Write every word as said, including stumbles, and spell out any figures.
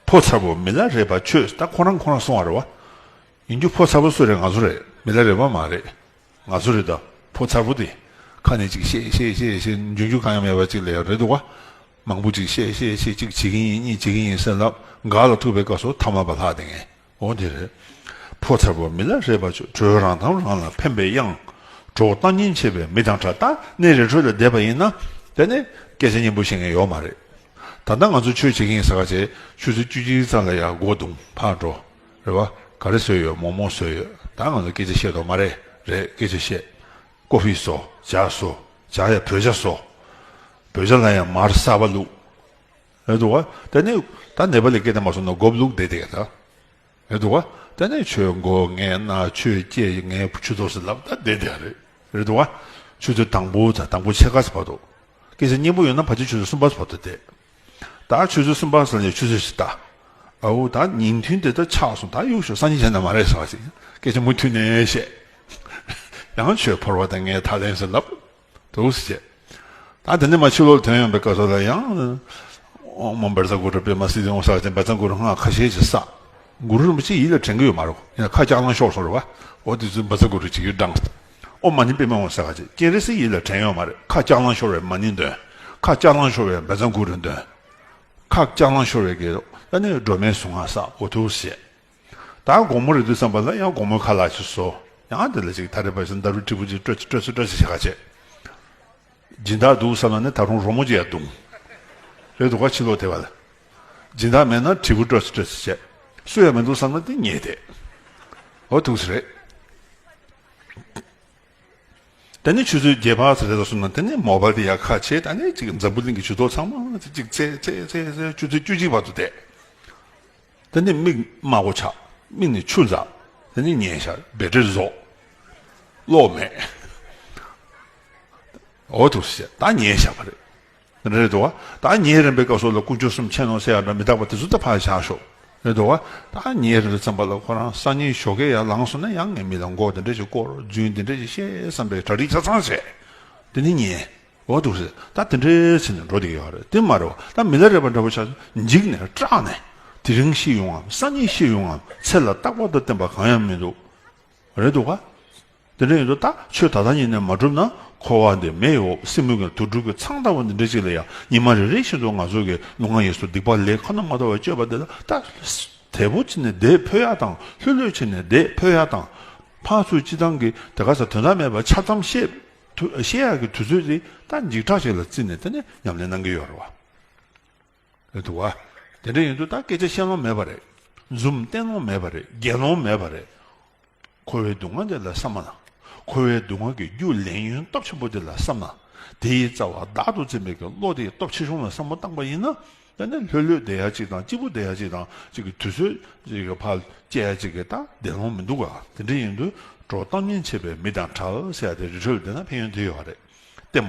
ཕོ་མཚར་པོ་མི་ལ་རས་པ་ཁྱོད། ད་ཁོ་རང་ཁོ་རང་གསུང་བ་རེད་བ། ཡིན་རྒྱུ་ཕོ་མཚར་པོ་སུ་རེད། ང་ཚོ་རེད། མི་ལ་རས་པ་མ་རེད། ང་ཚོ་རེད་ད། ཕོ་མཚར་པོ་དེ། ཁ་ནས་ཅིག་བཤད་བཤད་བཤད་བཤད་འཇོན་རྒྱུ་གང་ཡང་མེད་པ་ཅིག་ལ་ཡང་རེད་འདུག་བ། མང་པོ་ཅིག་བཤད་བཤད་བཤད་ཅིག་བྱེད་ཀྱི་ཡིན། གཉིས་བྱེད་ཀྱི་ཡིན་ཟེར་ལབ། འགག་ལ་ཐུག་པའི་སྐབས་སུ་ཐ་མལ་པ་ལྷག་བསྡད་མཁན། འོ་དེ་རེད། ཕོ་མཚར་པོ་མི་ལ་རས་པ་ཁྱོད། བྲོས་རང་དང་རང་ལ་ཕན་པའི་གཡང་། གྲོགས་གཏམ་སྙན་འཆད་པའི་མི་དང་འདྲ། ད་གནས་རི་ཁྲོད་ལ་བསྡད་པ་ཡིན་ན། དེ་ནི་སྐད་ཆ་སྙན་པོ་བཤད་མཁན་ཡོད་མ་རེད། ད་ལྟ་ང་ཚོ་ཆོས་བྱེད་ཀྱི་ཡིན་ཟེར་ག་བྱས་ཆུ་ཚོད་བཅུ་གཅིག་ཙམ་ལ་ཡར་སྒོ་རྡུང་ཕར་འགྲོ། རེད་བ། ག་རེ་བཟོས་ཡོད། མོག་མོག་བཟོས་ཡོད། ད་ང་ཚོ་སྐད་ཆ་བཤད་དོགས་མ་རེད། རེད། སྐད་ཆ་བཤད། ཀོ་ཧྥི་བཟོ། ཇ་བཟོ། ཇ་ཡ་བོད་ཇ་བཟོ། བོད་ཇ་ལ་ཡང་མར་གསར་པ་བླུགས། རེད་འདུག་བ། དེ་ནས་ད་ནེ་པ་ལི་སྐད་དེ་མ་བཟོ་ན་སྒོ་བླུགས་བསྡད་དེ་ད། རེད་འདུག་བ། དེ་ནས་ཁྱོད་མགོ་ངས་སྣ། ཁྱོད་ལྕེ་ངས་ཆུ་ཚོད་ཟེར་ལབ་ད་བསྡད་དེ་རེད། རེད་འདུག་བ། ཆུ་ཚོད་དང་པོ་ད་དང་པོ་ཕྱེད་ཀ་ཙམ་བར་དུ། སྐད་ཆ་སྙན་པོ་ཡོད་ན་ཕལ་ཆེར་ཆུ་ཚོད་གསུམ་པ་ཙམ་བར་དུ་བསྡད། ད་ཆུ་ཚོད་གསུམ་པ་ཙམ་ནས་ཆུ་ཚོད་བཞི་ལྟ། ཨའུ་ད་ཉིན་ཐུན་དེ་ད་ཆག་སོང་། ད་གཡུག་ཞོག་སང་ཉིན་བྱས་ན་མ་རེད་ཟེར་བ་ཞིག་སྐད་ཆ་མུ་མཐུད་ནས་བཤད། ཡང་ཆོས་ཕོར་བ་དང་ངས་ཐ་ལན་ཟེར་ལབ། འདུག་སེ་བྱས། ད་དེ་ནས་མར་ཕྱི་ལོགས་ཐོན་ཡོང་པའི་སྐབས་སུ་ལ་ཡང་། ཨོཾ་བཛྲ་གུ་རུ་པདྨ་སིདྡྷི་ཧཱུྃ་ཟེར་བ་ཅིག་བཛྲ་གུ་རུ་སྔགས་ཁ་ཤས་ཅིག་བསགས། གུ་རུ་རིན་པོ་ཆེ་ཡིད་ལ་དྲན་གྱི་ཡོད་མ་རེད། ཡིན་ན་ཁ་ལྕགས་ལང་ཤོར་སོང་རེད་བ། འོ་དེ་ཚོས་བཛྲ་གུ་རུ་ཅིག་ཡོད་དྲངས། ཨོཾ་མ་ཎི་པདྨེ་ཧཱུྃ་ཟེར་བ་ཅིག་སྤྱན་རས་གཟིགས་ཡིད་ལ་དྲན་ཡོད་མ་རེད། ཁ་ལྕགས་ལང་ཤོར་བའི་མ་ཎི་འདོན། ཁ་ལྕགས་ལང་ཤོར་བའི་བཛྲ་གུ་རུ་འདོན། ཁ་ལྕགས་ལང་ཤོར་བའི་གི་ད་ནི་སྒྲོལ་མའི་གཟུངས་སྔགས་བསགས། འོ་འདུག་སེ་བྱས། ད་དགོང་མོ་རེད་དུས་ཙམ་པ་ལ་ཡང་དགོང་མོའི་ཁ་ལག་ཅིག་བཟོ། ཡང་དེ་ལ་ཅིག་ད་རེས་བར་ཞིག་འདར་བུ་དྲིལ་བུ་ཅིག་སྤྲོད་ཅིག་སྤྲོད་ཅིག་སྤྲོད་ཅིག་བྱེད་ག་བྱེད། སྦྱིན་བདག་འདུག་བསམ་ན་ནི་ད་རུང་རོལ་མོ་ཅིག་ཡར་བརྡུང་། རེད་འདུག་ག་ཕྱི་ལོགས་དེ་བ་ལ། སྦྱིན་བདག་མེད་ན་དྲིལ་བུ་སྤྲོད་ཅིག་སྤྲོད་ཅིག་བྱེད། སུ་ཡང་མི་འདུག་བསམ་ན་དེ་ཉལ་བསྡད། འོ་འདུག་སེ་རེད། དེ་ནས་ཆུ་ཚོད་བརྒྱད་པ་ཙམ་རེད་ལ་སོང་ན་དེ་ནས་མོ་བལ་དེ་ཡར་ཁ་ཕྱེ། ད་ནས་ཅིག་འཛམ་བུ་གླིང་གི་ཇུས་གཏོགས་ཚང་མ་ཅིག་ཙེ་ཙེ་ཙེ་ཙེ་ཆུ་ཚོད་བཅུ་གཅིག་བར་དུ་བསྡད། དེ་ནས་མིག་དམར་པོ་ཆགས། མིག་ནས་ཆུ་འཛག་དེ་ནས་ཉལ་ཤག་བེ་ཊི་རི་རྫོགས། གློག་མེད། འོ་འདུག་སེ་ད་ཉལ་བཞག་པ་རེད། རེད་འདུག་བ། ད་ཉལ་རན་པའི་སྐབས་སུ་ལ་དཀོན་མཆོག་གསུམ་མཁྱེན་ནོ་ཟེར་ཡག་འདྲ་མི་རྟག་པ་དེ་ཚོ་ད་ཕར་བཞག་ཤོག་རེད་འདུག་བ། ད་ཉལ་རན་དུས་ཙམ་པ་ལ་ཁོ་རང་སང་ཉིན་ཞོགས་ཀས་ཡར་ལངས་སོང་ན་ཡང་ངའི་མིག་ལ་མགོ་དེ་འདྲ་ཞིག་བསྐོར། རྫུན་དེ་འདྲ་ཞིག་བཤད་བསམ་པའི་གྲ་སྒྲིག་ཆ་ཚང་བྱས། དེ་ནས་ཉལ། འོ་འདུག་སེ་ད་དེ་འདྲའི་ཕྱིན་ནས་འགྲོ་བསྡད་ཀྱི་ཡོད་རེད། དེ་མ་རེད་བ། ད་མི་ལ་རས་པ་འདྲ་པོ་ཆགས་འཇིགས་ནས་སྐྲག་ནས་དེ་རིང་ཤི་ཡོང་ངམ་སང་ཉིན་ཤི་ཡོང་ངམ་ཚེ་ལ་རྟག་པར་དུ་བརྟེན་པ་གང་ཡང་མི་འདུག་རེད་འདུག་ག་དེ་འདྲ་ཡིན་དུས་ད་ཆོས་ད་ལྟ་ཉིད་ནས་མ་བསྒྲུབས་ན་འཁོར་བ་འདི་མེ་ཡི་འོབས། སྲིན་མོ་གི་དུག་སྦྲུལ་གྱི་ཚང་ལྟ་བུ་འདི་འདྲ་ཅིག་ལ་ཡང་ཉི་མ་རེ་རེ་བཞིན་དུ་ང་ཚོ་གི་ལུས་ངག་ཡིད་གསུམ་སྡིག་པ་ལས་ཁོ་ན་མ་གཏོགས་པའི་སྤྱོད་པ་འདི་ལ་ད་དལ་པོ་བྱས་ནས་བསྡད་ཕོད་ཡག་དང་། ལྷོད་ལྷོད་བྱས་ནས་བསྡད་ཕོད་ཡག་དང་། ཕར་ཚུར་སྤྱིར་བཏང་གི་དེ་ག་ས་དོན་དག་མེད་པ་འཆལ་གཏམ་བཤད་དུ་བཤད་ཡག་གི་དུས་ཚོད་དེ་ད་འཇིགས་སྐྲག་ཅིག་ལ་བརྩིས་ནས་དེ་ནས་ཉམས་ལེན་གནང་གི་ཡོད་རེད་བ། རེད་འདུག་བ། དེ་འདྲ་ཡིན་དུས་ད་སྐད་ཆ་བཤད་ལོང་མེད་པ་རེད། འཛུམ་བསྟན་ལོང་མེད་པ་རེད། རྒྱལ་ལོང་མེད་པ་རེད། འཁོར་བའི་སྡུག་བསྔལ་འདི་ལ་བསམ་ན། འཁོར་བའི་སྡུག་བསྔལ་གྱི་རྒྱུ་ལས་ཉོན་སྟོབས་ཆེན་པོ་འདི་ལ་བསམ་ན། དེ་ཡི་རྩ་བ་བདག་ཏུ་འཛིན་པའི་གི་བློ་དེ་སྟོབས་ཆེ་ཆུང་ལ་བསམ་བློ་བཏང་པ་ཡིན་ན། ད་ནི་ལྷོད་ལྷོད་བསྡད་ཡ་གཅིག་དང་སྐྱིད་པོ་བསྡད་ཡ་གཅིག་དང་གཅིག་གི་དུས་ཚོད་ཅིག་གི་ཕར་བཅད་ཡ་གཅིག་གི་ད་བདེ་ལོང་མི་འདུག་ག་དེ་འདྲ་ཡིན་དུས་གྲོགས་གཏམ་སྙན་འཆད་པའི་མི་དང་འདྲ་ཟེར་ཡ་དེ་རི་ཁྲོད་ལ་བསྡད་ན་ཕན་ཡོན་དེ་ཡོད་རེད། ལྟད་མོ།